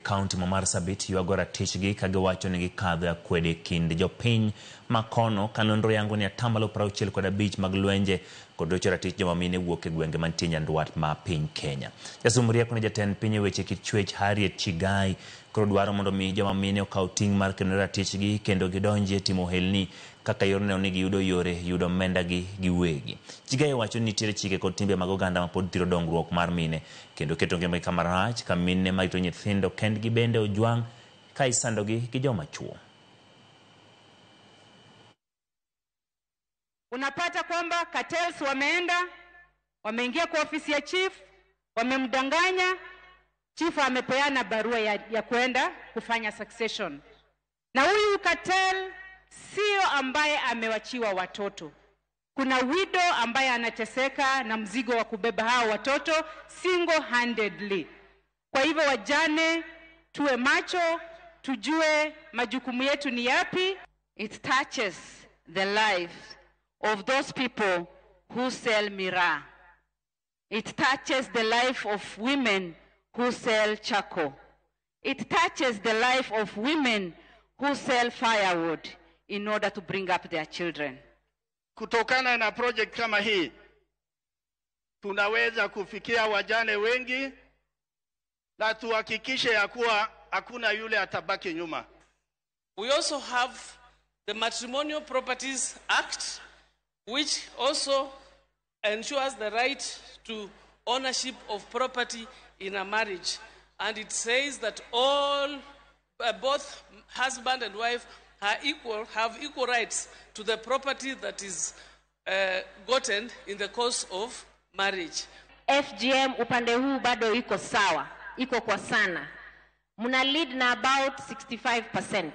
Kaunti ma Marsabit ywago ratichgi ka giwacho ni gikadho e akwede e kind jopiny ma kono ka nonro yango ni atamalo 65 mag lwenje kod rocho ratich joma mine wuok e gwenge mantie nyandwat ma piny Kenya. Jasum rieko ne jatend piny e weche kit chwech Harriet Chigai koro dwaro mondo mi joma mine okaw ting' mar kedo ne ratichgi kendo gidonjie timo ohelni kaka yor neno ni giyudo yore yudo omenda gi giwegi. Chigai wacho ni nitiere chike kod timbe mag oganda ma pod thiro dongruok mar mine kendo keto ngimagi kama rach ka mine marito nyithindo kendgi bende ojwang' ka isandogi gi joma chuo. Unapata kwamba cartels wameenda, wameingia kwa ofisi ya chief, wamemdanganya chief, amepeana barua ya kwenda kufanya succession. Na huyu cartel sio ambaye amewachiwa watoto. Kuna widow ambaye anateseka na mzigo wa kubeba hao watoto single handedly. Kwa hivyo wajane, tuwe macho, tujue majukumu yetu ni yapi. It touches the life of those people who sell miraa. It touches the life of women who sell charcoal. It touches the life of women who sell firewood in order to bring up their children. Kutokana na project kama hii tunaweza kufikia wajane wengi na tuhakikishe ya kuwa hakuna yule atabaki nyuma. We also have the Matrimonial Properties Act, which also ensures the right to ownership of property in a marriage. And it says that both husband and wife are equal, have equal rights to the property that is gotten in the course of marriage. FGM upande huu bado iko sawa, iko kwa sana. Mna lead na about 65%.